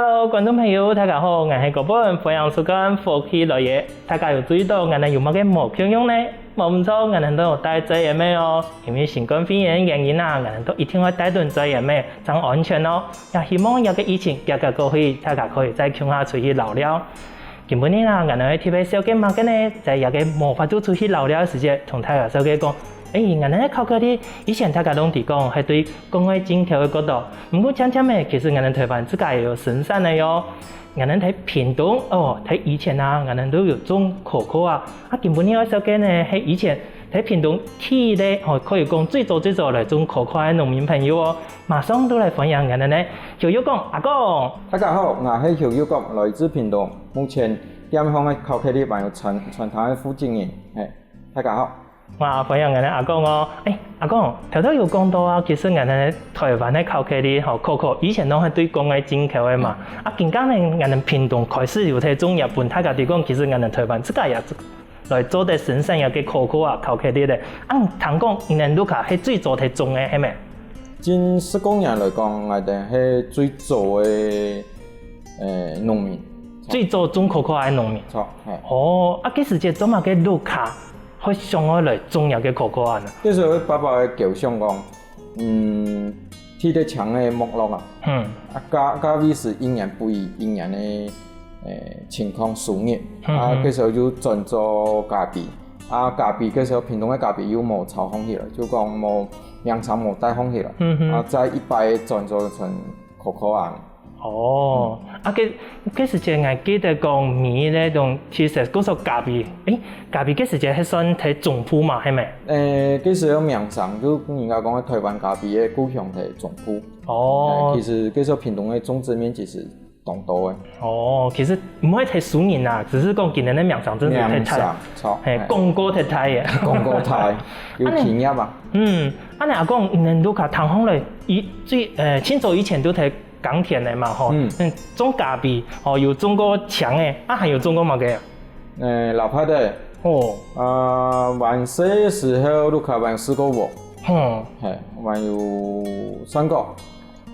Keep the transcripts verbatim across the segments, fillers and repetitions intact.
Hello，觀眾朋友，大家好，𠊎係葛本，歡迎收看《福氣來了》。大家有注意到𠊎等有麼个無共樣呢？無毋著，𠊎等都有帶遮掩仔哦。因為新冠肺炎个原因啊，𠊎等都一定愛帶等遮掩仔，正安全哦。也希望這個疫情遽遽過去，大家可以再共下出去遶尞。今晡日啊，𠊎等愛特別紹介麼个呢？在這個無法度出去遶尞个時節，同大家紹介講， 欸，𠊎等个巧克力，以前大家攏知講係對國外進口个較多，毋過漸漸仔，其實𠊎等臺灣自家也有生產个喲。𠊎等在屏東，哦，在以前啊，𠊎等都有種可可啊。啊，今晡日愛紹介呢，係以前在屏東第一個，哦，可以講最早最早來種可可个農民朋友哦。馬上就來歡迎𠊎等个邱友光阿公。大家好，𠊎係邱友光，來自屏東。目前店項个巧克力還有傳，傳統个負責人，嘿，大家好。 哇，歡迎𠊎等阿公哦！欸，阿公，頭頭有講到啊，其實𠊎等臺灣个巧克力吼，可可以前攏係對國外進口个嘛。啊，今下呢，𠊎等屏東開始有在種，也分大家知講，其實𠊎等臺灣自家也來做得生產這個可可啊，巧克力咧。啊，聽講你等屋下係最早在種个，係無？真實講起來講，𠊎等係最早个，呃，農民。最早種可可个農民。著，嘿。哦，啊，該時節做麼个屋下 會想愛來種這個可可啊呢？該時候爸爸个構想講，嗯，地底請个木落啊，嗯。啊，價，價位係一年不一，一年个，呃，情況收入。嗯，啊，該時候就轉做咖啡。啊，咖啡該時候屏東个咖啡又無炒紅起來，就講無，名聲無帶紅起來。嗯哼。啊，再一擺轉做成可可啊。 哦，啊，該，該時節𠊎記得講，每一個東西係叫做咖啡，欸，咖啡該時節係算在中部嘛，係無？欸，該時有名聲，就人家講个臺灣咖啡个故鄉在中部。哦。欸，其實該時屏東个種植面積係當多个。哦，其實毋會忒輸人啊，只是講今年个名聲真係忒大，名聲，著，嘿，嘿。廣告忒大个。廣告大，有企業啊。嗯，恁呢阿公，你等屋下聽講咧，以，最，呃，盡早以前都在 耕田个嘛吼，嗯。嗯，種咖啡，吼，有種過青个，啊，還有種過麼个啊？欸，老派个。哦。啊，還細个時候，屋下還有飼過鵝。哼。嘿，還有山果。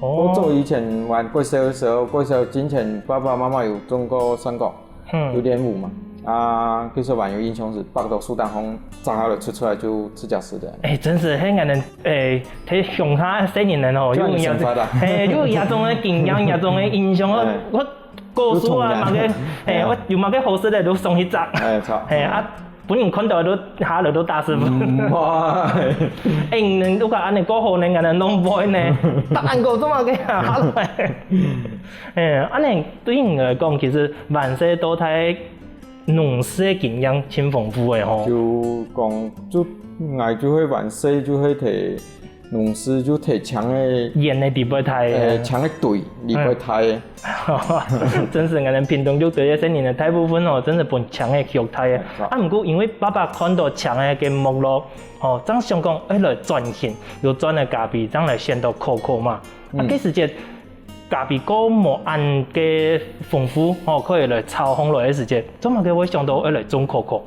哦。較早以前還較細个時候，較細進前，爸爸媽媽有種過山果。 嗯。有點烏嘛。啊，其實還有印象係，爬到樹頂項摘下來，切出來就自家食个。欸，真係，該𠊎等，欸，在鄉下細人仔吼，就恁樣生活啊。有這，嘿，有這種个經驗，這種个印象，我，欸。我高樹啊，有童年。麼个，嘿，嘿啊。我有麼个好食个，都送去摘。欸，著。嘿，啊，分人看到都，下來都打死。嗯，哇。欸，你等屋下恁呢過好呢，𠊎等攏毋會呢。答案講做麼个啊？下來。欸，恁呢對你來講，其實還細到大 農事个經驗盡豐富个吼。就講，就，𠊎就係還細，就係在農事，就在青个，園个裡背大个。欸，青个堆裡背大个。嗯。真係，𠊎等屏東就對這細人仔大部分哦，真係分青个畜大个。啊。啊，毋過因為爸爸看到青个該目落，吼，正想講，欸，來轉型，又轉了咖啡，正來選到可可嘛。啊，嗯。該時節 咖啡較無恁个豐富，吼，可以來炒紅來个時節，做麼个會想到愛來種可可？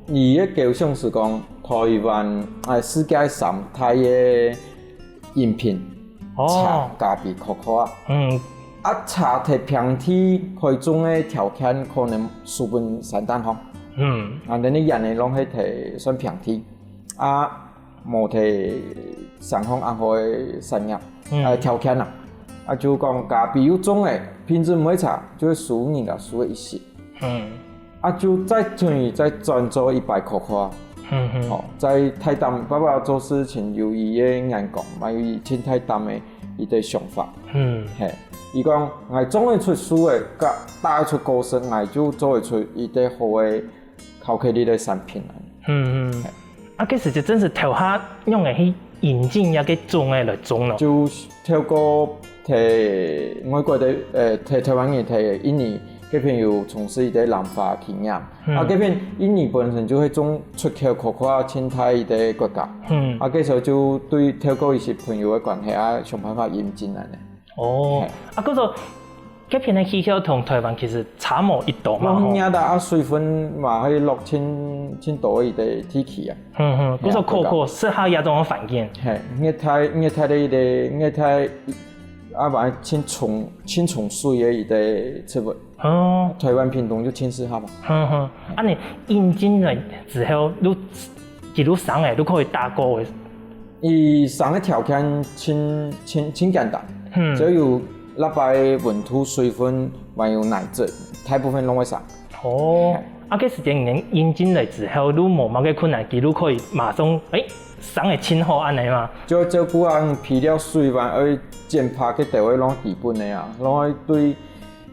佢个構想係講，臺灣，欸，世界三大个飲品，哦。茶、咖啡、可可啊。嗯。啊，茶在平地可以種个條件可能輸分山頂項。嗯。啊，恁呢園仔攏係在算平地。啊， 無在山項恁好个產業，嗯。呃，條件啊。啊，就講咖啡又種个，品質毋會差，就會輸人家輸个一息。嗯。啊，就再轉，再轉做一擺可可啊。嗯，嗯。哦，在大膽，爸爸做事情有佢个眼光，嘛有佢盡大膽个一個想法。嗯。嘿，佢講，𠊎種得出樹仔，佮打得出果實，𠊎就做得出一個好个巧克力个產品啊。嗯，嗯。嘿。 啊，該時節正係頭下仰仔去引進這個種仔來種咯。就透過在外國个，呃，在臺灣人在印尼該片有從事一個藍化企業。嗯。啊，該片印尼本身就係種出口可可盡大一個國家。嗯。啊，該時候就對透過一些朋友个關係啊，想辦法引進來呢。 哦，嘿。啊，故所，該片个氣候同臺灣其實差無幾多嘛，吼。無幾多啊，水分嘛，係落盡，盡多个地區啊。嗯，嗯，故所可可適合這種个環境。嘿，熱帶，熱帶个一個，熱帶，啊，還盡重、盡重水个一個植物。哦。臺灣屏東就盡適合嘛。哼哼，恁樣引進來之後，就佢就生了，就可以打果个。佢生个條件盡、盡、盡簡單，嗯。只要有落來个溫度、水分，還有泥質，大部分攏會生。哦，啊，該時間你引進來之後，就無麼个困難，佢就可以馬上，欸，生个盡好恁樣嘛。就照顧啊，肥料、水還愛剪拍个，都愛攏基本个啊，攏愛對，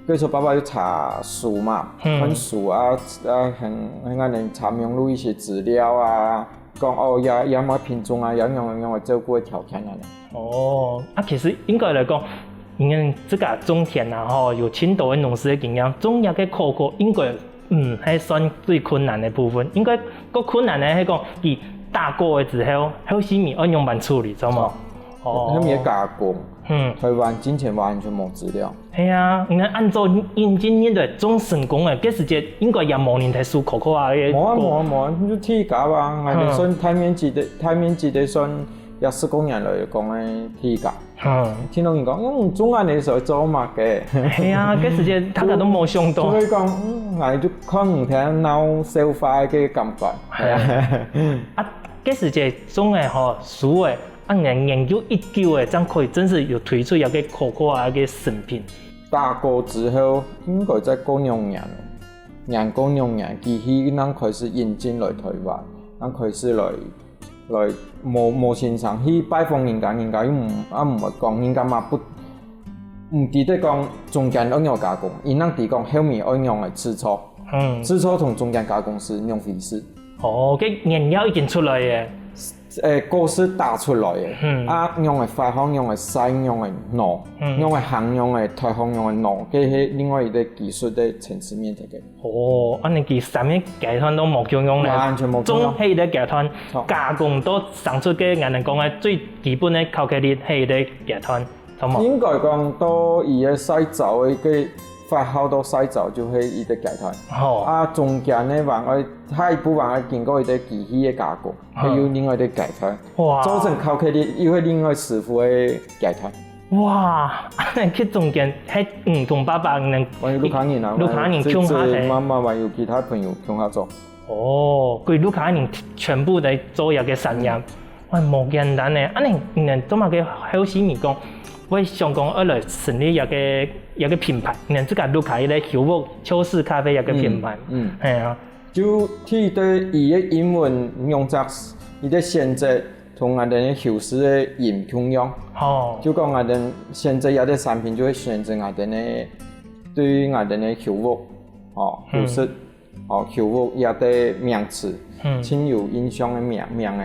比如說爸爸有查書嘛，嗯。看書啊，啊，還、還恁樣查網路一些資料啊，講哦，這、這麼品種啊，這樣樣樣个照顧个條件啊。哦，啊，其實應該來講，你看自家種田啊，吼，有盡多个農事个經驗，種這个可可應該，嗯，還算最困難个部分。應該較困難个係講，佢打果个時候，後續你愛仰般處理，知道嗎？哦。後面个加工，嗯。臺灣之前完全無資料。 係啊，你看恁早引進入來種成功个，該時節應該也無人在收可可啊个。無啊，無啊，無啊，就自家啊，𠊎等算大面積个，大面積个算也十過年來講个自家。嗯。聽到人講，嗯，種恁樣个時候做麼个？係啊，該時節大家都無想到。就會講，嗯，𠊎就看毋聽鬧笑話个感覺。係啊。啊，該時節種个吼，收个， 恁樣研究已久个，正可以真實有推出一個可可啊个成品。打果之後，應該再過兩年，年過兩年，機器正開始引進來臺灣，正開始來、來無、無先生去拜訪人家，人家又毋、也毋會講，人家嘛不、毋記得講中間愛仰加工，佢正知講後面愛仰个製作。嗯。製作同中間加工係兩回事。哦，該原料已經出來个。 呃，果實打出來个，嗯。啊，仰个發酵，仰个曬，仰个挼，嗯。仰个烘，仰个大烘，仰个挼，該係另外一個技術个層次面頭个。哦，恁樣佢三個階段都無共樣咧。完全無共樣。種係一個階段，好。加工到生出个，𠊎等講个最基本个巧克力係一個階段。 著無？應該講到佢个曬燥个，該發酵到曬燥就係一個階段。好。啊，中間呢，還愛，下一步還愛經過一個機器个加工，好。還有另外一個階段。哇。做成巧克力又係另外師傅个階段。哇，恁樣去中間，係，嗯，同爸爸恁樣，還有屋下人啊，屋下人共下做，慢慢還有其他朋友共下做。 哦，歸屋下人全部來做這個產業，嗯。哇，無簡單呢。恁樣，你等做麼个後續你講，會想講愛來成立一個，一個品牌，你等自家屋下一個Hillwood邱氏咖啡一個品牌。嗯，嗯。係啊。就提到佢个英文名字，佢个選擇同𠊎等个邱氏个音共樣。哦。就講𠊎等選擇這個產品，就會選擇𠊎等个，對𠊎等个Hillwood，哦，嗯。邱氏。 哦，邱屋這個名詞，嗯。盡有印象个名，名个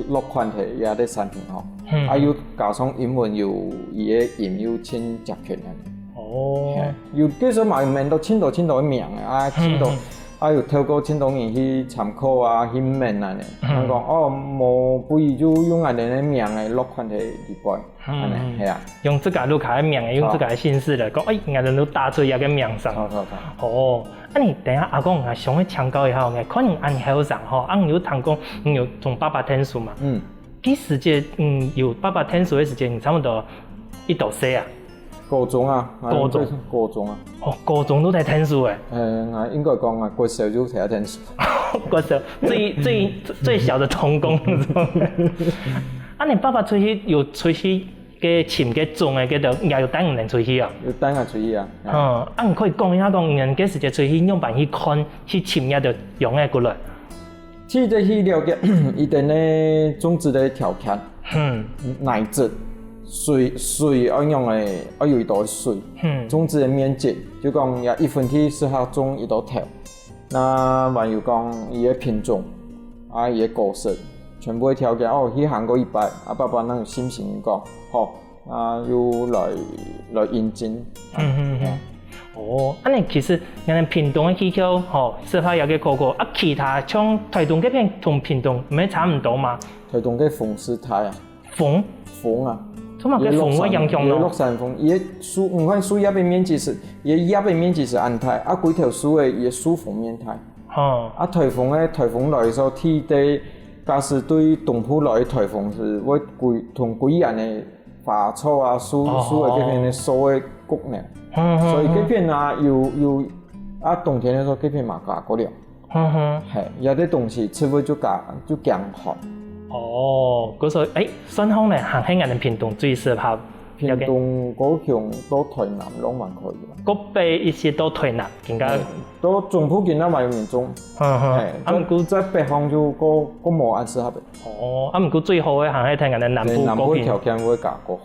落款个這個產品吼。嗯。啊，又加上英文有佢个音又盡接近个。哦。係，有，其實嘛有愐到盡多盡多个名个，啊，盡多，嗯，嗯。啊，有透過盡多人去參考啊，去愐啊呢。嗯。人講，哦，無，不如就用恁樣个名个落款个地方。 嗯，恁樣，係啊。用自家屋下个名，用自家个姓氏來講，欸，𠊎等都打出這個名聲。著，著，著。哦，啊你等下阿公，𠊎想愛請教一下，𠊎看你恁後生吼，啊你有聽講你有同爸爸𢯭手嘛？嗯。該時節，嗯，有爸爸𢯭手个時節，你差不多幾多歲啊？高中啊，高中。高中啊。哦，高中都在𢯭手欸。呃，𠊎應該講，𠊎國小就在𢯭手。國小，最，最，最小的童工。啊你爸爸出去，有出去 該尋該種个，該兜也有帶你等出去啊？有帶𠊎出去啊。嗯，啊你可以講一下講，你等該時節出去仰般去看，去尋這兜樣仔過來？去就去了解佢等个種植个條件，嗯。泥質，水，水愛仰仔，愛有幾多水，嗯。種植个面積，就講這一分地適合種幾多頭。 那還有講佢个品種，啊佢个果實，全部个條件，哦，去行過一擺，啊爸爸正有信心講，好，啊又來，來引進。嗯，嗯，嗯。哦，恁樣其實，𠊎等屏東个氣候，吼，適合這個可可，啊其他像臺東該片同屏東毋係差毋多嘛？臺東个風勢大啊。 風？風啊。做麼个風會影響呢？佢个落山風，佢个樹，你看樹葉个面積係，佢个葉个面積係恁大，啊歸頭樹个，佢个樹鋒面大。哦。啊颱風个，颱風來个時候，地底假使對東部來个颱風係會歸，同歸沿个花草啊、樹、哦。樹个該片个所有个穀呢。嗯，嗯，所以該片啊，有、有，啊，冬天个時候，該片嘛加過了。嗯哼。嘿，這兜東西植物就加、就減寒。哦，故所，欸，算好呢，還係𠊎等屏東最適合。屏東、高雄到台南攏還可以啦。過北一息到台南，更加。嘿，到中部今下嘛有人種。嗯哼。嘿，啊，毋過在北方就過、過無恁適合个。哦，啊，毋過最好个還係在𠊎等南部，對，南部个條件會較過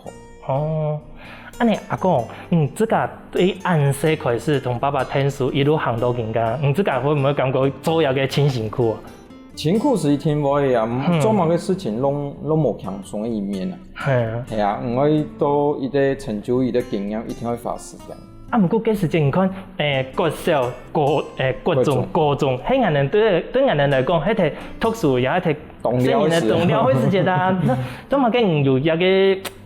好。哦，恁呢，阿公，你自家對恁細開始同爸爸𢯭手一路行到今下，你自家會毋會感覺做這个盡辛苦啊？辛苦是一定會啊，嗯。做麼个事情攏、攏無輕鬆个一面啊。係啊。係啊，你愛到一個成就、一個經驗，一定會花時間。啊，毋過該時節你看，欸，國小、高、欸，國中、國中。高中，係𠊎等對、對𠊎等來講，係在讀書，也係在當尞个時候。細人个當尞个時節啊。該、做麼个你有這个，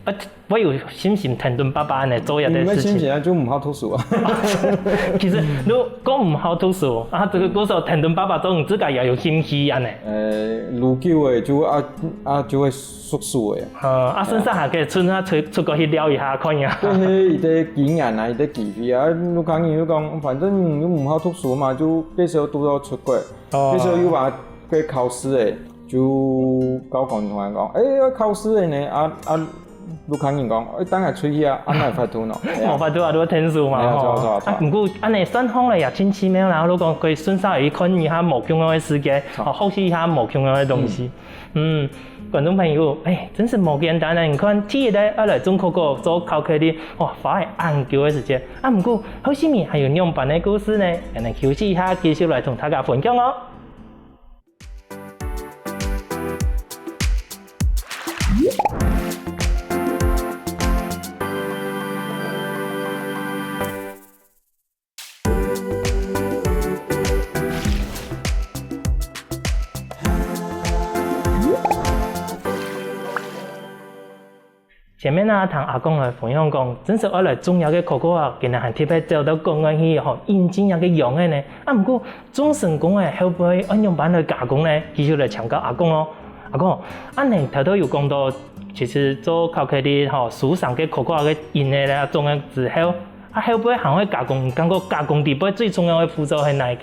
呃，會有信心𢯭等爸爸恁呢做這个事情？無信心啊，就毋好讀書啊。其實，如果毋好讀書，啊，這个故所𢯭等爸爸做，你自家也有興趣恁呢。呃，愈久个就啊、啊，就會 熟手个。呃，啊，順續還可以趁下出、出國去尞一下，看一下。對，一個經驗啊，一個機會啊，你看你就講，反正你又毋好讀書嘛，就該時候都要出國，哦。該時候又把該考試个，就交關同學講，欸，要考試个呢，啊、啊，你看你講，欸，等下出去啊，啊，哪有法度呢？無法度啊，都𢯭手嘛，哎呀，吼。著啊，著啊，著啊。啊，毋過恁呢算好了呀，盡奇妙啦，如果可以順續去看一下無共樣个世界，著。哦，學習一下無共樣个東西。嗯。 嗯，觀眾朋友，欸，真係無簡單啊！你看，第一个愛來種可可，做巧克力，哇，花了恁久个時間。啊，毋過，後續尾還有仰般个故事呢？𠊎等休息一下，繼續來同大家分享哦。 前面啊，聽阿公來分享講，真實愛來種這个可可啊，竟然還特別走到國外去吼，引進這个秧仔呢。啊，毋過種成功了，後背愛仰般來加工呢？繼續來請教阿公哦。阿公，啊，你頭頭有講到，其實做巧克力吼，收成个可可个秧仔咧，種了之後， 啊，後背還會加工，感覺加工裡背最重要个步驟係哪一個？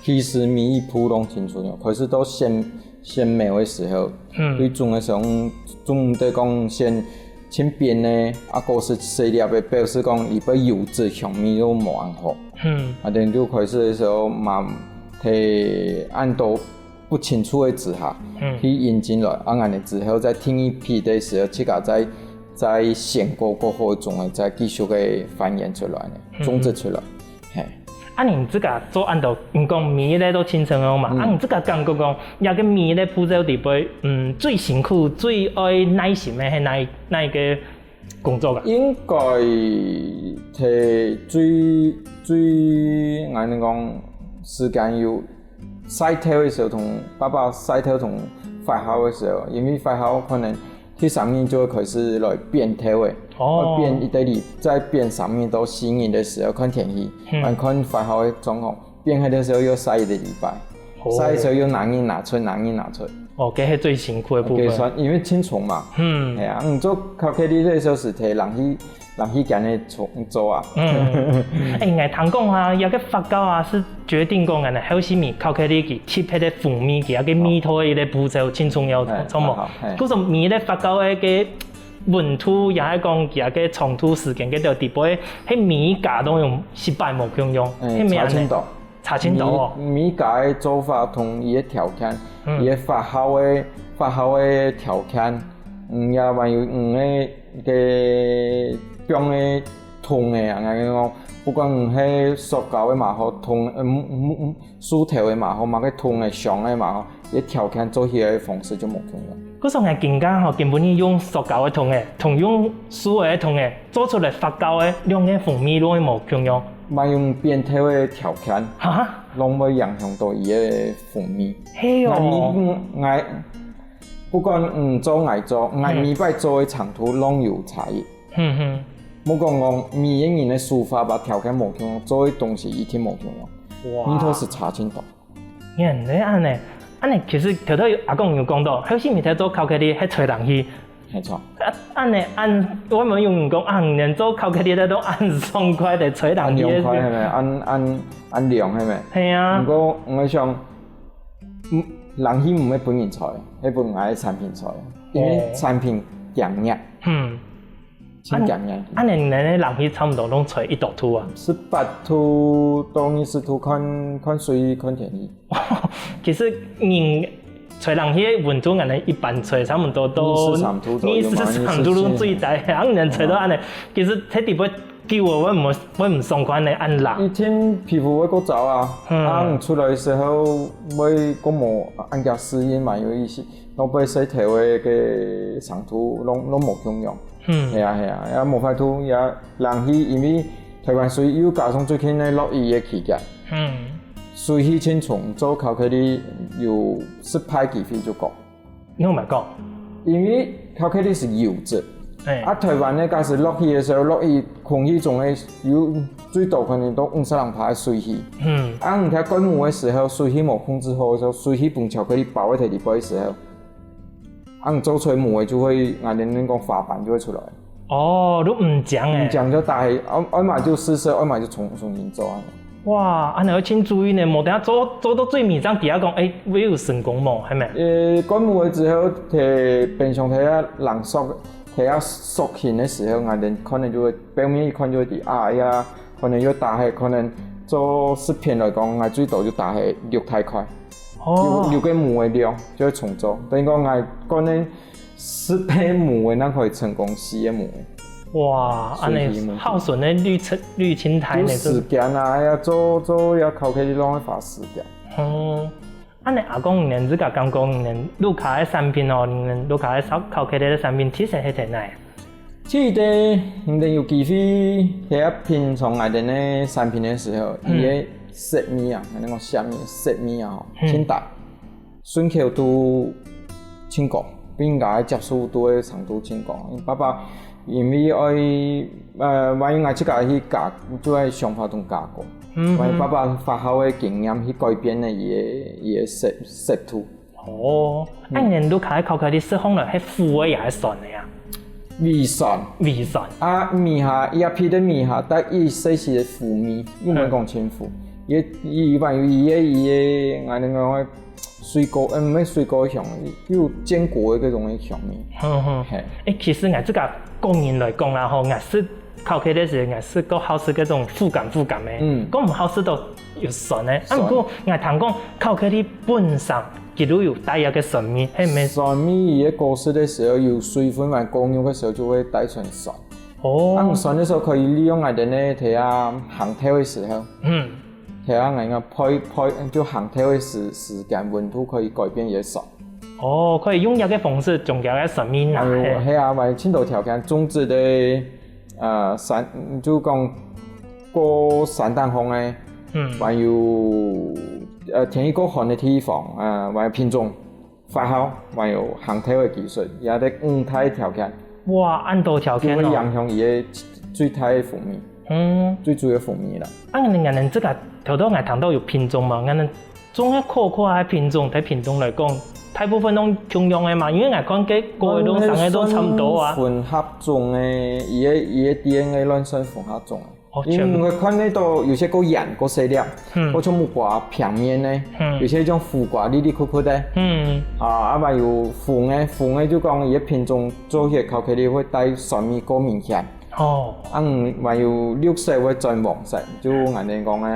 其實每一步攏盡重要，開始到選、選苗个時候，嗯。對種个時候，嗯，總毋得講選盡扁个，啊，果實細粒个，表示講佢个油脂香味都無恁好。嗯。啊，等就開始个時候，嘛，提恁多 不清楚个之下，嗯。去引進來，啊，恁呢之後在第二批个時候，自家再、再選過較好个種仔，再繼續个繁衍出來呢，嗯。種植出來。嘿。啊，你自家做恁多，你講每一粒都親情哦嘛，嗯。啊，你自家感覺講，這个每一粒步驟裡背，嗯，最辛苦、最愛耐心个係哪一、哪一個工作啊？應該係最、最，𠊎等講時間有 曬豆个時候，同爸爸曬豆同發酵个時候，因為發酵可能第三日就會開始來變豆个，哦。愛變一個禮，再變三日到四日个時候，看天氣，嗯。還看發酵个狀況。變黑个時候又曬一個禮拜，哦。曬个時候又拿日拿出，拿日拿出。哦，這係最辛苦个部分。OK，算，因為盡重嘛。嗯。係啊，你做巧克力个時候係提人去 人去間个做、做啊。嗯。欸，𠊎聽講啊，這个發酵啊，係決定講𠊎等後續尾巧克力佢特別个風味，佢个味道个一個步驟，盡重要，哎，著無？好，好，哎。故所每一個發酵个个溫度，也係講佢个長度、時間个到底，毋會，係每一家都用失敗無共樣，哎，係毋係恁呢？差盡多。 差盡多哦。每、每家个做法同佢个條件，嗯。佢个發酵个、發酵个條件，嗯，也還有，嗯，个、个放个桶个啊，𠊎講，不管你係塑膠个嘛好，桶，嗯，嗯，嗯，樹頭个嘛好，麼个桶个、箱个嘛好，佢个條件做起來个方式就無共樣。故所𠊎今下吼，根本你用塑膠个桶个，同用樹个桶个，做出來發酵个，兩個風味就會無共樣。嘛用變透个條件。哈？ 攏會影響到佢个風味。係哦。𠊎、𠊎、不管你做𠊎做，𠊎每擺做个程度攏有差異。嗯哼。莫講講每個人个手法吧，條件無共樣，做个東西一定無共樣。哇。味道係差盡多。原來恁呢，恁呢其實頭頭有阿公有講到，後生人在做巧克力，係吹冷氣，係著。啊，恁呢，恁，𠊎問有人講啊，你做巧克力个都恁爽快个，吹冷氣个。恁涼快係無？恁，恁，恁涼係無？係啊。毋過𠊎想，嗯，冷氣毋係分人吹，係分𠊎个產品吹，因為產品驚熱。嗯。真驚熱。恁呢，恁呢，你个冷氣差毋多攏吹幾多度啊？十八度到二十度，看，看水，看天氣。其實人 吹冷氣个溫度，𠊎等一般吹差毋多到二十三度左右嘛，二十三度攏最低，恁呢吹到恁呢，其實在底背久了，𠊎毋，𠊎毋爽快呢，恁冷。一定皮膚會過燥啊，嗯。啊，你出來个時候會過無恁加適應嘛，有意思，到尾洗頭个个程度攏，攏無共樣。嗯。係啊，係啊，也無法度，也冷氣，因為台灣水又加上最近个落雨个期間。嗯。 水氣盡重，做巧克力有失敗機會就高。你有無講？因為巧克力係油質，哎。啊，台灣呢，假使落雨个時候，落雨空氣中个有最多可能到五十零趴个水氣。嗯。啊，你在灌模个時候，水氣無控制好个時候，水氣分巧克力包在裡背个時候，啊，你做出來模个就會，𠊎等講花瓣就會出來。 哦，都毋靚欸。毋靚就打忒，愛，愛麼就試試，愛麼就重，重新做啊。哇，恁呢愛盡注意呢，無等下做，做到最尾正知啊講，欸，會有成功無，係無？呃，灌模个之後，在冰箱底下冷縮，底下縮形个時候，𠊎等可能就會，表面一看就會知，啊呀，可能又打忒，可能做食品來講，𠊎最多就打忒六大塊。 哦。六，六个模个量就會重做。等於講，𠊎可能十个模个，正可以成功四个模个。哇，恁呢所以係無效率个濾清，濾清台呢，有時間啊，哎呀，做，做這巧克力攏愛花時間。嗯，恁呢阿公，你等自家感覺，你等屋下个產品哦，你等屋下个巧，巧克力个產品，其實係在哪？ 記得你等有機會，在該品嚐𠊎等个產品个時候，嗯。佢个色味啊，𠊎等講啥物色味啊，吼，嗯。盡大，順口度盡高，比人家个接受度个程度盡高。爸爸因為愛，呃，萬一𠊎自家去加，就愛想法同加工。嗯哼。萬一爸爸發酵个經驗去改變个佢个，佢个色，色度。 哦，嗯。恁呢屋下个巧克力食起來係苦个也係酸个啊？微酸。微酸。啊，微下，佢个皮个微下，帶一些些个苦味，又毋會講盡苦。嗯。佢，佢還有佢个，佢个，𠊎等講个水果，呃，毋係水果香味，有堅果个該種个香味。哼哼。嘿。欸，其實𠊎自家個人來講啦吼，𠊎食 巧克力時，𠊎食過好食該種苦甘苦甘个，嗯。過毋好食到有酸个。啊，酸。毋過𠊎聽講巧克力本身佢都有帶一個酸味，係毋係？酸味佢个果實个時候有水分還過nhiều个時候就會帶出酸。哦。啊，酸个時候可以利用𠊎等个在該烘豆个時候，嗯。在該𠊎等个焙，焙，就烘豆个時，時間溫度可以改變佢个酸。哦，可以用這個方式將佢个酸味拿下。哎喲，係啊，還有盡多條件，種植个 呃，山，就講過山頂項个，嗯。還有，呃，天氣過寒个地方，呃，還有品種、發酵，還有烘豆个技術，這兜五大條件。哇，恁多條件哦。就會影響佢个最大个風味，嗯。最主要个風味啦。啊，你，你，你這個頭頭𠊎談到有品種嘛，你 種个可可个品種，在屏東來講，大部分攏共樣个嘛，因為𠊎看該个都生个都差毋多啊。算混合種个，佢个，佢个DNA亂算混合種个。哦，全部。因為𠊎看个都有些過圓、過細粒，嗯。過像木瓜平面个，嗯。有些像苦瓜利利曲曲个。嗯。啊，啊，還有紅个，紅个就講佢个品種做起來巧克力會帶酸味過明顯。 哦。啊，還有綠色會轉黃色，就𠊎等講个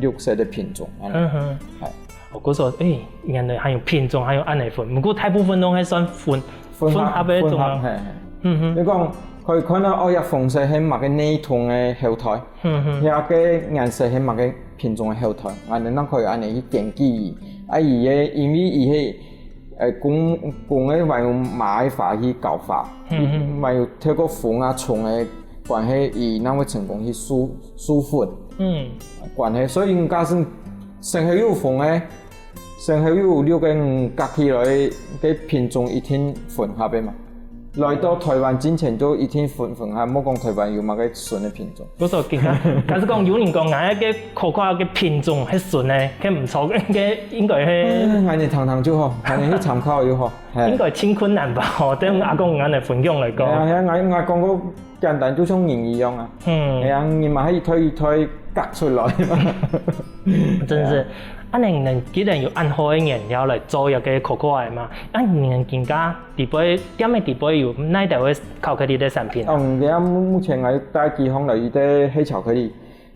綠色个品種，恁呢。嗯哼。係。哦，故所，欸，原來還有品種，還有恁呢分。毋過大部分攏係算混，混合，混合个種啊。混合，係，係。嗯哼。你講，可以看到，哦，這紅色係麼个系統个後代，嗯哼。這个顏色係麼个品種个後代，𠊎等正可以恁呢去根據佢。啊，佢个，因為佢係 呃，公，公个還有媽个花去交花，嗯，嗯。還有透過風啊、蟲个關係，佢正會成功去授，授粉。嗯。關係，所以假使生好有風个，生好有綠个，嗯，夾起來个品種一定混合个嘛。來到臺灣進前就一定分分下，莫講臺灣有麼个筍个品種。毋係，其實，假使講有人講，𠊎个可可个品種係筍个，該毋錯，該應該係，嗯，恁樣聽聽就好，恁樣去參考就好。嘿。應該盡困難吧？吼，對阿公恁樣分享來講。係啊，係啊，𠊎，𠊎講過簡單，就像人一樣啊。嗯。係啊，人嘛係一代一代隔出來嘛。真係。係啊。恁樣你既然有恁好个原料來做這个可可个嘛，啊你們今家 底背，店个底背有哪兜个巧克力个產品啊？嗯，這目，目前𠊎帶幾項來，一個黑巧克力。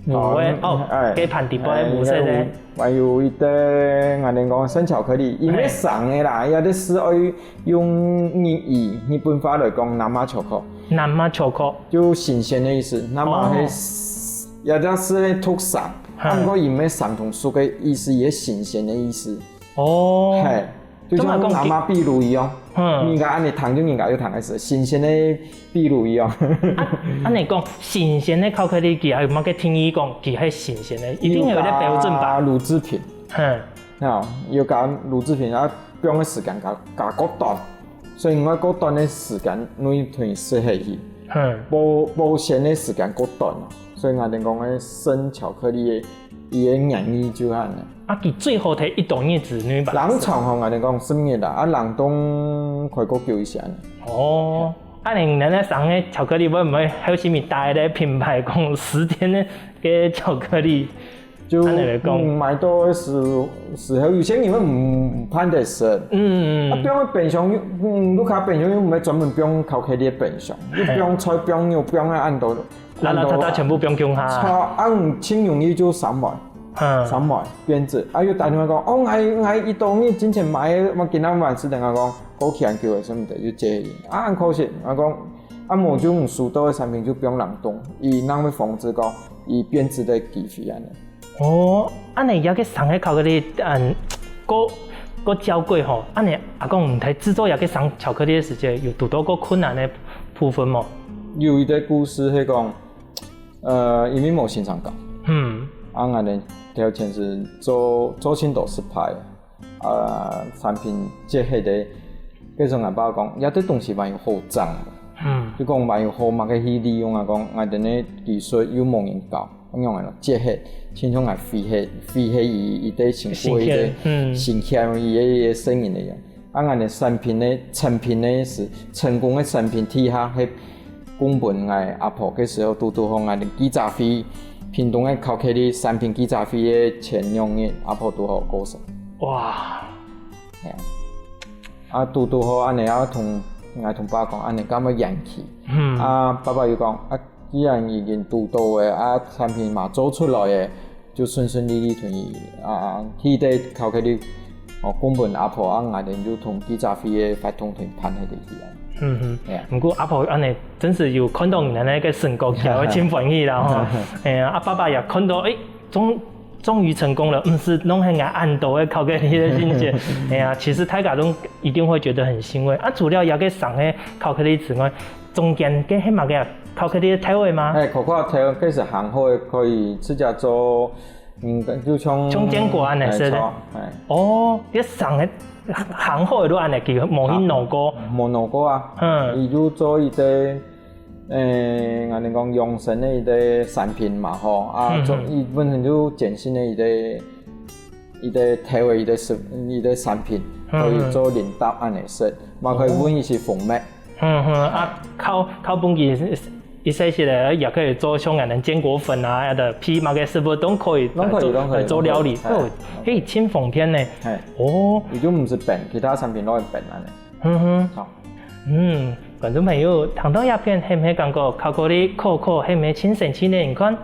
有个，哦，哦，哎，該盤底背，哎，五色个。還有，還有一個，𠊎等講生巧克力，因為生个啦，哎。也係愛用日語，日本話來講，生チョコ。生チョコ。就新鮮的意思，生係，哦。也係讀生，哈。啊，毋過佢毋係生同熟个意思，佢係新鮮个意思。哦。嘿。 就像生秘魯一樣，嗯。人家恁樣聽就人家就聽个係新鮮个秘魯一樣。啊，恁樣講，新鮮个巧克力，佢還有麼个定義講，佢係新鮮个，一定有一個標準吧？有加乳製品。嗯。啊，有加乳製品，啊，放个時間較，較過短，所以𠊎過短个時間，容易同佢食下去。嗯。保，保鮮个時間過短，所以𠊎等講个生巧克力个，佢个原理就恁樣。 啊，佢最好忒一到日之內吧。冷藏吼，𠊎等講十日啦，啊，冷凍開過久一些呢。哦，啊，恁樣生个巧克力會毋會還有啥物大个品牌講十天个，个巧克力？就，恁樣來講。嗯，買到个時，時候，有些人會毋，毋盼得食。嗯，嗯，嗯。啊，放个冰箱又，嗯，屋下冰箱又毋係專門放巧克力个冰箱，又放菜、放肉、放个恁多。 拉拉雜雜全部放共下。錯，啊，盡容易就生壞，嗯。生壞，變質。啊，又打電話講，哦，𠊎，𠊎一到日之前買个，𠊎今日還係等下講，過期恁久个，所以毋得，就借佢。啊，恁可惜，𠊎講，啊，無就你收到个產品就放冷凍，佢正會防止講，佢變質个機會恁樣。哦，恁樣這個生个巧克力，嗯，過，過交過吼，恁樣阿公你在製作這個生巧克力个時節，有堵到過困難个部分無？有一個故事係講， 呃，因為無生產線。嗯。啊，𠊎等頭前係做，做盡多失敗，啊，產品絕忒个。該時𠊎爸講，這兜東西還有好整。嗯。就講還有好麼个去利用啊，講𠊎等个技術又無人教，仰般啊，絕忒，親像𠊎廢忒，廢忒佢，佢个辛苦，佢个辛苦，嗯。辛苦，佢个，佢个生命个樣。 啊，𠊎等產品个，產品个係，成功个產品底下係供分𠊎阿婆个時候，堵堵好𠊎等記者會，屏東个巧克力產品記者會个前兩日，阿婆堵好過身。哇！係啊。啊，堵堵好恁樣啊，同，𠊎同爸講，恁樣敢會延期？嗯。啊，爸爸又講，啊，既然已經堵到个，啊，產品嘛做出來个， 就順順利利同佢，啊，去个巧克力，哦，供分阿婆啊，𠊎等就同記者會个活動同辦下去啊。嗯哼。係啊。毋過阿婆恁樣真係有看到你个那個成果，佢會盡歡喜啦吼。哎呀，啊，爸爸也看到，哎，終，終於成功了，毋使弄很恁多个巧克力个心情。哎呀，其實大家都一定會覺得很欣慰。啊，除了這個生个巧克力之外， 中間該係麼个啊？巧克力个頭仔嗎？哎，可可頭，該係烘好个，可以自家做，嗯，就像，像堅果恁樣式个。哎，著，哎。哦，該生个烘好个都恁樣，佢無去挼過。無挼過啊。嗯。佢就做一個，誒，𠊎等講養生个一個產品嘛，吼，啊，嗯，做，嗯。佢本身就鹼性个一個，一個頭个一個食，一個產品，嗯，可以做零嗒恁樣食，嘛可以混一些蜂蜜。 嗯哼，啊，靠，靠本身一些些个，也可以做像恁樣堅果粉啊，啊，配麼个食物都可以，都可以，都可以，來做料理。都可以。哦，嘿，盡方便呢。嘿。哦。佢就毋使冰，其他產品都會冰恁樣。嗯哼。好。嗯，觀眾朋友，聽到這片，係毋係感覺巧克力可可，係毋係盡神奇呢？你看，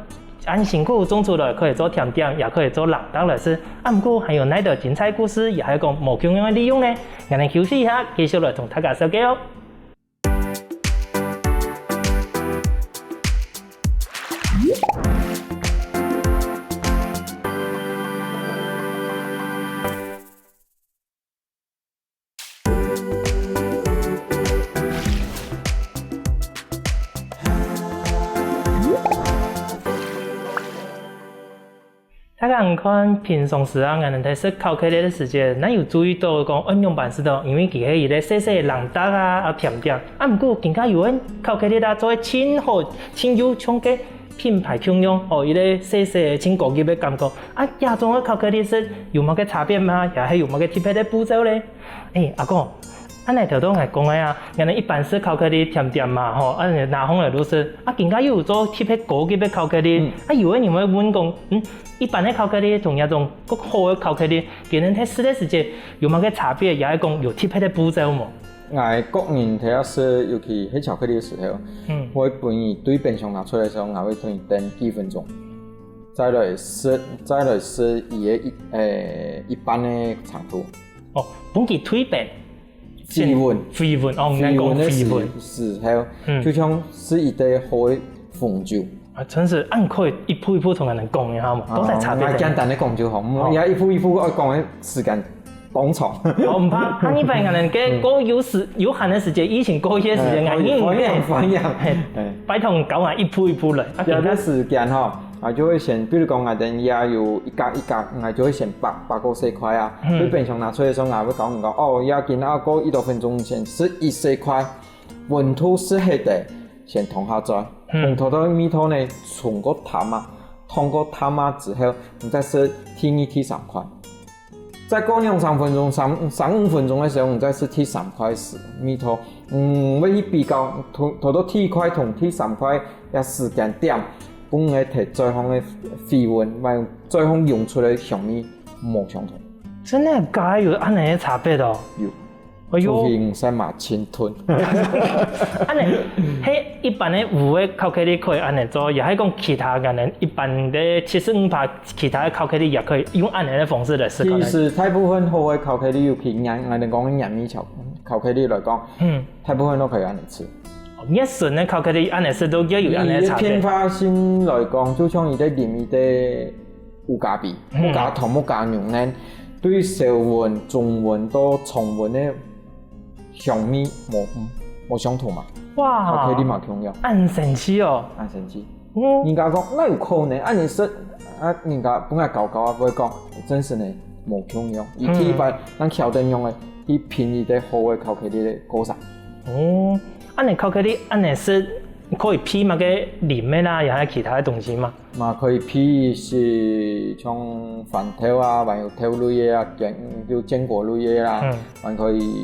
恁辛苦種出來，可以做甜點，也可以做零嗒來食。啊，毋過還有哪兜精彩故事，也還講無共樣个利用呢？𠊎等休息一下，繼續來同大家紹介哦。大家看，平常時啊，𠊎等在食巧克力个時節，哪有注意到講愛仰般食到？因為佢係一個細細个零嗒啊，啊甜點。啊，毋過今下有个巧克力啊，做得盡好，盡有像个品牌共樣，哦，一個細細个盡高級个感覺。啊，這種个巧克力食有麼个差別嗎？也係有麼个特別个步驟咧？欸，阿哥， 恁仔頭到𠊎講个啊，𠊎等一般食巧克力甜點嘛吼，啊拿上來就食，啊今下又有做特別高級个巧克力，啊有个人會問講，嗯，一般个巧克力同這種較好个巧克力，佢等在食个時節有麼个差別，也係講有特別个步驟無？𠊎個人在食，尤其係巧克力个時候，嗯，會分佢對冰箱拿出來个時候，𠊎會同佢等幾分鐘，再來食，再來食佢个一，欸，一般个程度。 哦，分佢退冰。水分。水分，哦，你講水分。水分个時，時候，嗯，就像係一個好个紅酒。啊，真係恁可以一步一步同𠊎等講一下嘛，啊，到底差別在哪？𠊎簡單个講就好，毋好，哦，也一步一步愛講个時間當長。哦，毋怕，下二擺𠊎等个過有時，有閒个時節，疫情過去个時節，哎，𠊎等，歡迎，歡迎。嘿，哎，拜託你教𠊎一步一步來。啊，有个時間吼， 啊，就會先，比如講，𠊎等這有一格一格，𠊎就會先擘，擘个細塊啊。嗯。對冰箱拿出來个時候，𠊎會教你講，哦，這今下過幾多分鐘前，食一細塊，溫度適合个，先放下嘴。嗯。放到个味道呢，重過淡啊，燙過淡啊之後，你再食第二、第三塊。 再過兩三分鐘，三，三五分鐘个時候，你再食第三塊時，味道，嗯，會去比較，頭，頭到第一塊同第三塊个時間點，分你个嘴項个水分，還有嘴項湧出來个香味無相同。真个假个有恁仔个差別哦？有。 哎喲。除非你食麻青吞。恁仔，係一般个有个巧克力可以恁仔做，也係講其他个呢？一般个七十五趴，其他个巧克力也可以用恁仔个方式來食。其實大部分好个巧克力，尤其𠊎，𠊎等講个原味巧，巧克力來講，嗯，大部分都可以恁仔食。哦，越純个巧克力，恁仔食都越有恁仔个差別。以佢个變化性來講，就像佢个裡面个 有加味，嗯，有加糖，有加牛奶，對燒溫、中溫到重溫个香味無，嗯，無相同嘛。哇，巧克力嘛共樣。恁神奇哦。恁神奇。嗯。人家講，哪有可能？恁仔食，啊，人家本來搞搞啊，會講，真係呢，無共樣。佢第一擺，嗯，人曉得用个，去品一個好个巧克力个高山。哦，恁仔巧克力，恁仔食，可以配麼个零食啦，也係其他个東西嘛？ 嘛可以配食像番豆啊，還有豆類个啊，堅，就堅果類个啊，嗯，還可以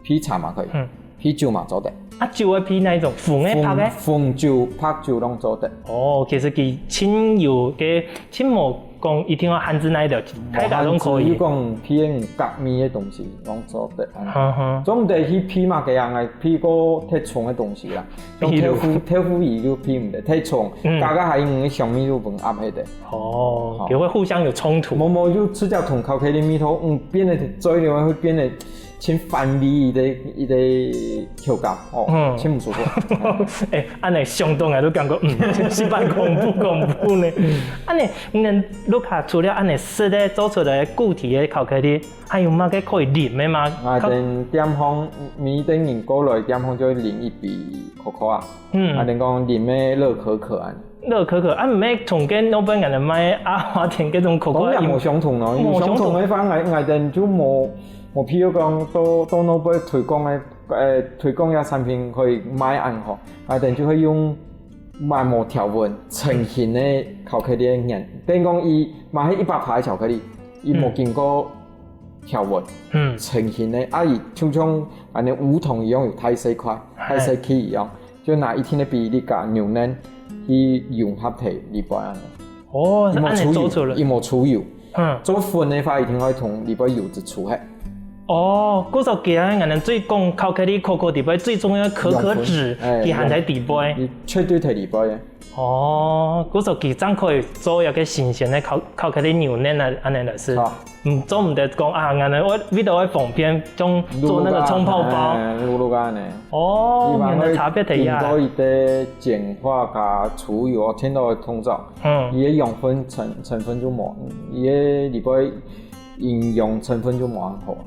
配茶嘛可以，嗯，配酒嘛做得。啊，酒愛配哪一種？紅个、白个？紅，紅酒、白酒攏做得。哦，其實佢盡有个，盡無講一定愛限制哪一條，大家攏可以。無限制，又講配該種合味个東西，攏做得。嗯哼。總毋得去配麼个啊，愛配較特殊个東西啦。 像豆腐，豆腐乳就配毋得，太重，嗯，加加下因為香味就分壓忒个。哦，好，就會互相有衝突。無無，就直接同巧克力味道，嗯，變得嘴裡面會變得像番茄一個，一個口感，哦，嗯，真毋舒服。哎，恁仔想到𠊎都感覺，嗯，真係蠻恐怖，恐怖呢。恁仔，你等屋下除了恁仔食个做出來个固體个巧克力， 還有麼个可以啉个嗎？𠊎等店項，每一個人過來店項就會啉一杯可可啊。嗯。𠊎等講啉个熱可可啊。熱可可，啊，毋係同該外背𠊎等買阿華田該種可可啊，當然無相同咯，有相同个話，𠊎，𠊎等就無，無必要講到，到外背推廣个，呃，推廣个產品可以賣恁好，𠊎等就會用滿無條紋、成型个巧克力个原，等於講佢嘛係一百趴个巧克力，佢無經過 調味，嗯，成型个，啊，佢就像恁仔無糖一樣，有大細塊、大細塊一樣，就拿一定个比例加牛奶去融合在裡背恁仔。哦，佢無出油，佢無出油。嗯，做粉个話，一定愛同裡背油脂出去。哦，故所佢恁仔最講巧克力可可裡背最重要个可可脂，佢還在裡背。佢絕對在裡背个。 哦，故所佢正可以做一個新鮮个巧，巧克力牛奶啊，恁仔來食。嗯，做毋得講啊，恁仔為，為著愛方便，像做那個沖泡包。哎，摝摝恁仔。哦，原來差別在這。經過一個鹼化加出油，聽到个動作，嗯，佢个養分成，成分就無，佢个裡背營養成分就無恁好。